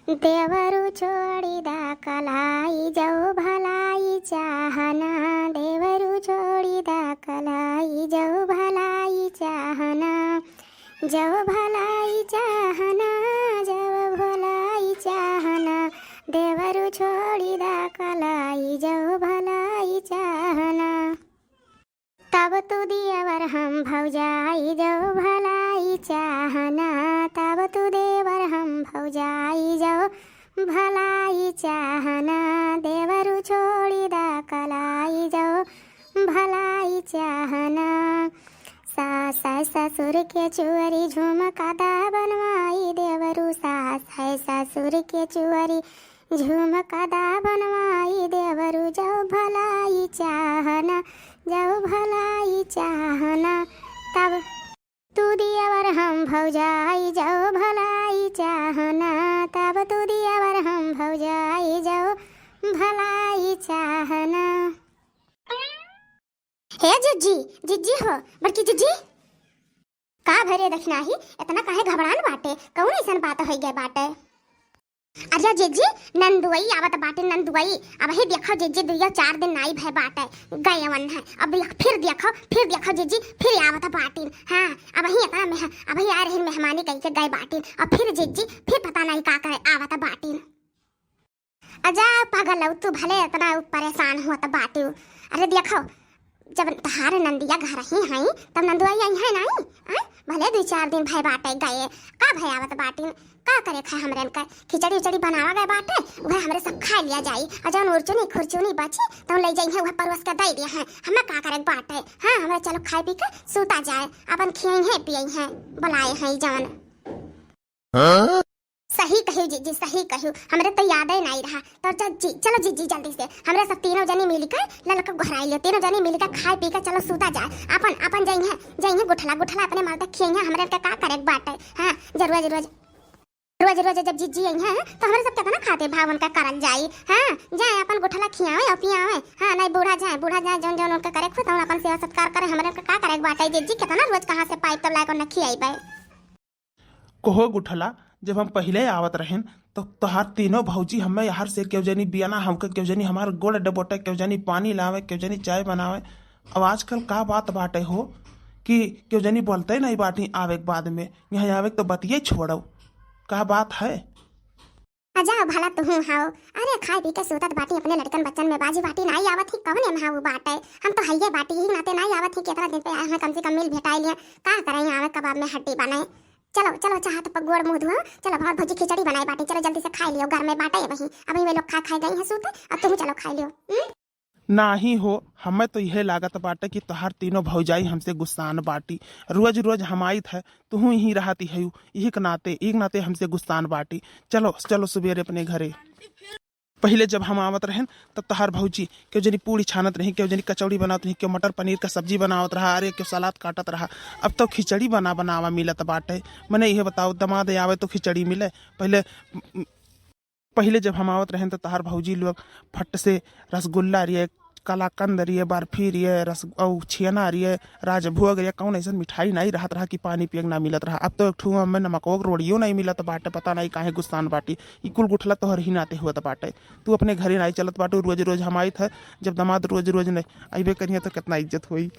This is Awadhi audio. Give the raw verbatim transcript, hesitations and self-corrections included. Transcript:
देवरु छोड़ी दा कलाई, जौ भलाई चाहना। देवरु छोड़ी दा कलाई, जौ भलाई चाहना। जौ भलाई चाहना, जौ भलाई चाहना। देवरु छोड़ी दा कलाई, जौ भलाई चाहना। तब तू दियवर हम भौजाई, जौ भलाई चाहना। तब तू देवर हम भौजाई, जौ भलाई चाहना। देवरु छोड़ी दा कलाई, जौ भलाई चाहना। सास ससुर के चुअरी झुमका दा बनवाई देवरु। सास ससुर के चुअरी झुमका दा बनवाई देवरु, जौ भलाई चाहना, जौ भलाई चाहना। तब तू दियवर हम भौजाई, जौ भलाई चाहना। तब तू दियवर हम भौजाई, जौ भलाई चाहना। हे जिज्जी, जिज्जी हो, बड़की जिज्जी। का भरे दखिनाही, इतना काहे घबरान बाटे? कौन ऐसन बात होइ गए बाटे? अरे जिज्जी, नंदुई आवत बाटे, नंदुई। अबही देखो जिज्जी, दुइयो चार दिन नाई भए बाटे, गए वन है। अब देख, फिर देखो, फिर देखो जिज्जी, फिर आवत बाटिन। हाँ, अबही इतना मेह-, अबही आ रही मेहमानी कहि के गए बाटिन, और फिर जिज्जी, फिर पता नहीं का करे आवत बाटिन। अजा पागल, तू भले इतना परेशान होत बाटू। अरे देखो, जब तहार नंदिया घर ही हैं, तब नंदुआ आई है नहीं? आय? भले दुइ चार दिन भए बाटे गए, का भए आवत बाटिन? का करे खाए हमरे इनका? खिचड़ी उचड़ी बनावा गए बाटे, वह हमरे सब खा लिया जाई। और जौन उरचुनी खुरचुनी बची, तौन ले जाई है, वह परोस के दे दिया है। हमें का करे बाटे? हाँ, हमरे चलो खाए पी के सूता जाए, अपन खियाई है पियाई है, बुलाए हैं जौन। हाँ? सही कहियो जिज्जी, सही कहियो, हमरे तो यादे नहीं रहा। तो चल जी, चलो जिज्जी जल्दी से, हमरे सब तीनों जनी मिल के ललका गोहराई लियो, तीनों जनी मिल के खाए पी के चलो सूता जाए। अपन, अपन जइहे, जइहे गुठला, गुठला अपने मर्द खियइहे, हमरे के का करे के बाटे? हाँ, जब रोज रोज, रोज रोज जब जिज्जी अइहे तो हमरे सब केतना खातिर भाव उनका करल जाई। हाँ, जाए अपन गुठला खियावे और पियावे। हाँ, नहीं बूढ़ा जाए, बूढ़ा जाए जौन जौन उनका करे खुद, तौन अपन सेवा सत्कार करे, हमरे के का करे के बाटे जिज्जी? केतना रोज कहाँ से पाइब तब लायक उन्हें खियाइबे? कहो गुठला, जब हम पहिले आवत रहेन, तो तोहार तीनों भौजी हमें यार से केहू जनी बियाना हमके, केहू जनी हमार गोड़ डबोटे, केहू जनी पानी लावे, केहू जनी चाय बनावे। अब आजकल का बात बाटे हो कि केहू जनी बोलते नहीं बाटी आवे के बाद में, यहाँ आवे के तो बतिये छोड़ो। का बात है? आ जाओ भला तुहूँ हाओ। अरे खाए पी के सूतत बाटी अपने लड़कन बच्चन में बाजी बाटी, नाई आवत ही कवने में हाउ बाटे। हम तो हइये बाटी, यही नाते नाई आवत ही कि इतना दिन पे आए हैं, कम से कम मिल भेटाई लिया। का करें आवे कबाब में हड्डी बने। चलो, चलो, चाहत पर गोड़ मुँह धुआ, चलो, हमार भौजी खिचड़ी बनाए बाटी, चलो जल्दी से खाए लियो, घर में बाटे वही, अभी वे लोग खा खाए गई हैं सूते, और तुम चलो खाए लियो। हम्म? नाही हो, हमें तो यह लागत बाटे कि तोहार तीनों भौजाई हमसे गुस्सान बाटी। रोज रोज हम आइत है, तुहूँ यहीं रहती है, यही के नाते, एक नाते हमसे गुस्सान बाटी। चलो, चलो सुबेरे अपने घरे। पहिले जब हम आवत रहेन, तब तोहार भौजी केहू जनी पूड़ी छानत रही, केहू जनी कचौड़ी बनावत रही, केहू मटर पनीर का सब्जी बनावत रहा, अरे केहू सलाद काटत रहा। अब तो खिचड़ी बना बनावा मिलत बाटे। मने इहे बताओ, दमाद आवे तो खिचड़ी मिले? पहिले, पहिले जब हम आवत रहेन, तो तोहार भौजी लोग फट से रसगुल्ला रिये, कलाकंद रिये, बर्फी रिये, रस-, अउ छेना रिये, राजभोग रिये, कौन ऐसन मिठाई नहीं रहत रहा कि पानी पिए के ना मिलत रहा। अब तो एक ठू हमें नमकवा के रोड़ियो नहीं मिलत बाटे, पता नहीं काहे गुस्सान बाटी। ई कुल गुठला तोहर ही नाते हुअत बाटे। तू अपने घरे नाई चलत बाटू, रोज रोज हम आइत है, जब दमाद रोज रोज नहीं अइबे करिहे तो कितना इज्जत होई।